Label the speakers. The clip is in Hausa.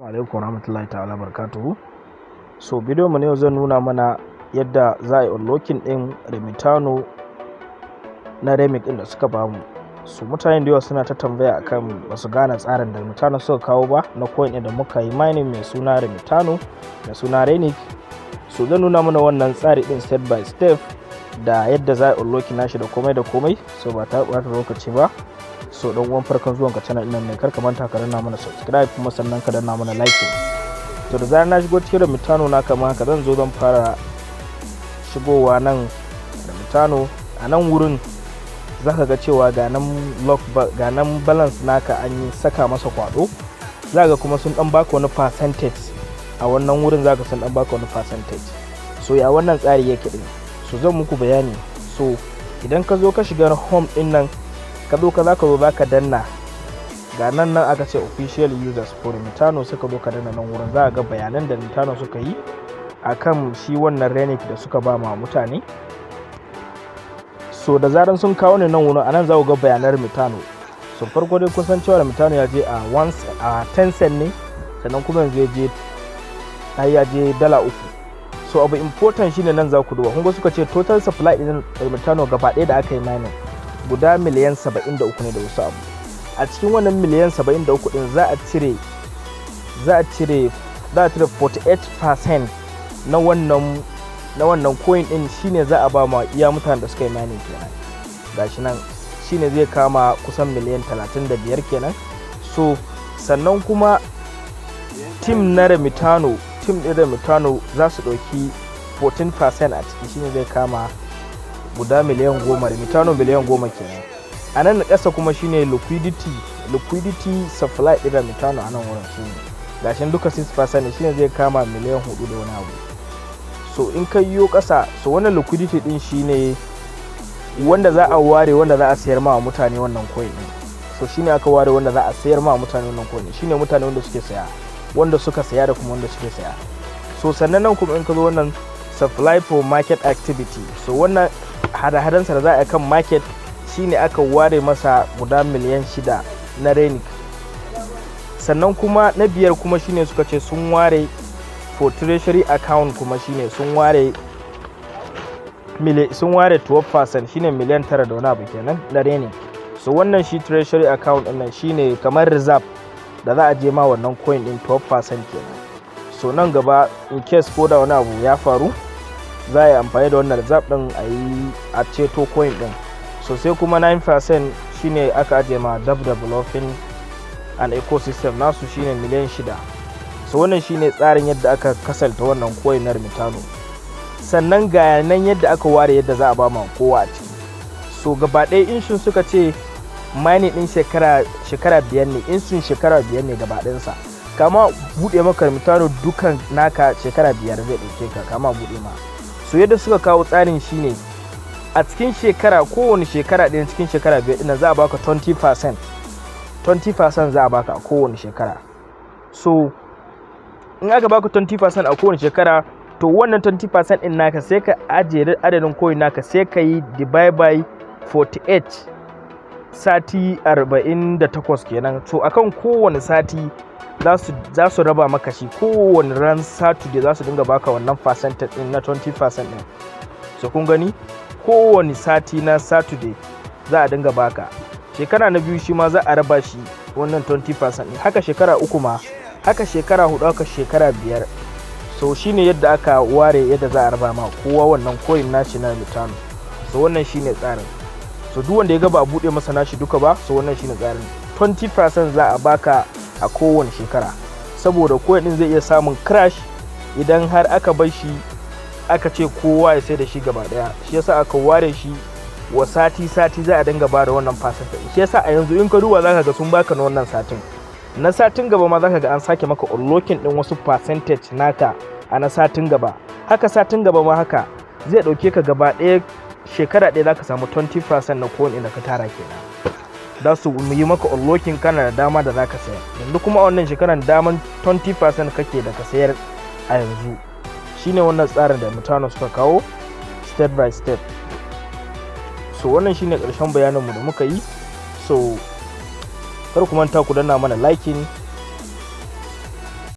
Speaker 1: Alaikum warahmatullahi ta'ala barakatuhu. So bidiyon mu na yau zan nuna mana yadda za a yi unlocking din Remitano na Renec din da suka bamu. So mutane da yawa suna ta tambaya akan ba su gane tsarin da Remitano suka kawo ba na coin din da muka yi mining mai suna Remitano, mai suna Renec. So zan nuna mana wannan tsari din step by step da yadda za a yi unlocking nashi da komai da komai. So ba ta ɓata lokaci ba. So dan uwan, farkon zuwan ka channel ɗin ne, kar ka manta ka danna mana subscribe, kuma sannan ka danna mana like. To, da zarar na shigo cikin Remitano na kamar haka, zan zo zan fara shigowa nan Remitano. A nan wurin zaka ga cewa ga nan lock, ga nan balance naka an yi saka masa kwado. Zaka ga kuma sun dan baka wani percentage a wannan wurin, zaka sun dan baka wani percentage. So ya wannan tsari yake din? So zan muku bayani. So idan ka zo ka shiga home din nan, ka zo ka zaka zo zaka danna ga nan, nan aka ce "Official users for Remitano". Suka zo ka danna nan wurin, za a ga bayanan da Remitano suka yi akan shi wannan Renec da suka ba ma mutane. So da zaran sun kawo ne nan wurin, anan za ku ga bayanan Remitano. So farko dai kun san cewa Remitano ya je a 1 a 10 cent ne, sannan kuma yanzu ya je har ya je $3. So abu important shine nan za ku duba, kun ga suka ce total supply din Remitano gaba ɗaya da aka yi mining guda miliyan 73 ne da wasu abu. A cikin wannan miliyan 73 din za a cire 48% na wannan coin din, shine za a ba ma iya mutanen da suka yi mining kenan. Gashi nan, shine zai kama kusan miliyan 35 kenan. So sannan kuma team na Remitano, team din Remitano za su ɗauki 14% a ciki, shine zai kama guda miliyan 10, Remitano miliyan 10 kenan. A nan ƙasa kuma shine liquidity supply ɗin Remitano. A nan wurin shine gashin duka 6% ne, shine zai kama miliyan 4 da wani abu. So in ka yiwo ƙasa, so wannan liquidity din shine wanda za a ware, wanda za a sayar ma mutane wannan coin din. So shine aka ware wanda za a sayar ma mutane wannan coin, shine mutane wanda suke saya, wanda suka saya da kuma wanda suke saya. So sannan nan kuma in ka zo wannan supply for market activity, so wannan hada-hadansa da za a yi kan market, shine aka ware masa guda miliyan 6 na Renec. Sannan kuma na biyar kuma shine suka ce sun ware for treasury account, kuma shine sun ware 12%, shine miliyan 9 da wani abu kenan na Renec. So wannan shi treasury account din nan shine kamar reserve da za a je ma wannan coin din, 12% kenan. So nan gaba, in case ko da wani abu ya faru, za a yi amfani da wannan reserve din a yi a ceto coin din. So sai kuma 9% shine aka aje ma developing and ecosystem nasu, shine miliyan 6. So wannan shine tsarin yadda aka kasalta wannan coin na Remitano. Sannan ga nan yadda aka ware yadda za a ba ma kowa a ciki. So gaba ɗaya inshin suka ce mining din shekara 5 ne, inshin shekara 5 ne gaba ɗayansa. Kama buɗe maka Remitano dukan naka, shekara 5 zai ɗauke ka kama buɗe ma. So yadda suka kawo tsarin shine a cikin shekara, kowane shekara ɗaya cikin shekara 5 ɗin, za a baka 20%, 20% za a baka a kowane shekara. So in aka baka 20% a kowane shekara, to wannan 20% ɗin naka sai ka ajiye adadin coin naka, sai ka yi divide by 48, sati 48 kenan. So akan kowane sati za su raba maka shi, kowane ran Saturday za su dinga baka wannan percentage din na 20% din. So kun gani, kowane sati na Saturday za a dinga baka. Shekara na biyu shi ma za a raba shi wannan 20% din haka, shekara 3 ma haka, shekara 4 haka, shekara 5. So shine yadda aka ware yadda za a raba ma kowa wannan coin nashi na Remitano. So wannan shine tsarin. So duk wanda ya ga ba a buɗe masa nashi duka ba, so wannan shine tsarin: 20% za a baka a kowane shekara, saboda coin din zai iya samun crash idan har aka bar shi aka ce kowa ya sai da shi gaba daya. Shi yasa aka ware shi wa sati sati za a dinga bada wannan percentage. Shi yasa a yanzu in ka duba zaka ga sun baka na wannan satin, na satin gaba ma zaka ga an sake maka unlocking din wasu percentage naka a na satin gaba haka, satin gaba ma haka. Zai dauke ka gaba ɗaya shekara ɗaya zaka samu 20% na coin da ka tara kenan. Za su yi maka unlocking, kana da dama da zaka sayar yanzu. Kuma a wannan shekaran daman 20% kake da ka sayar a yanzu. Shine wannan tsarin da mutane suka kawo step by step. So wannan shine ƙarshen bayaninmu da muka yi. So kar ku manta ku danna mana liking.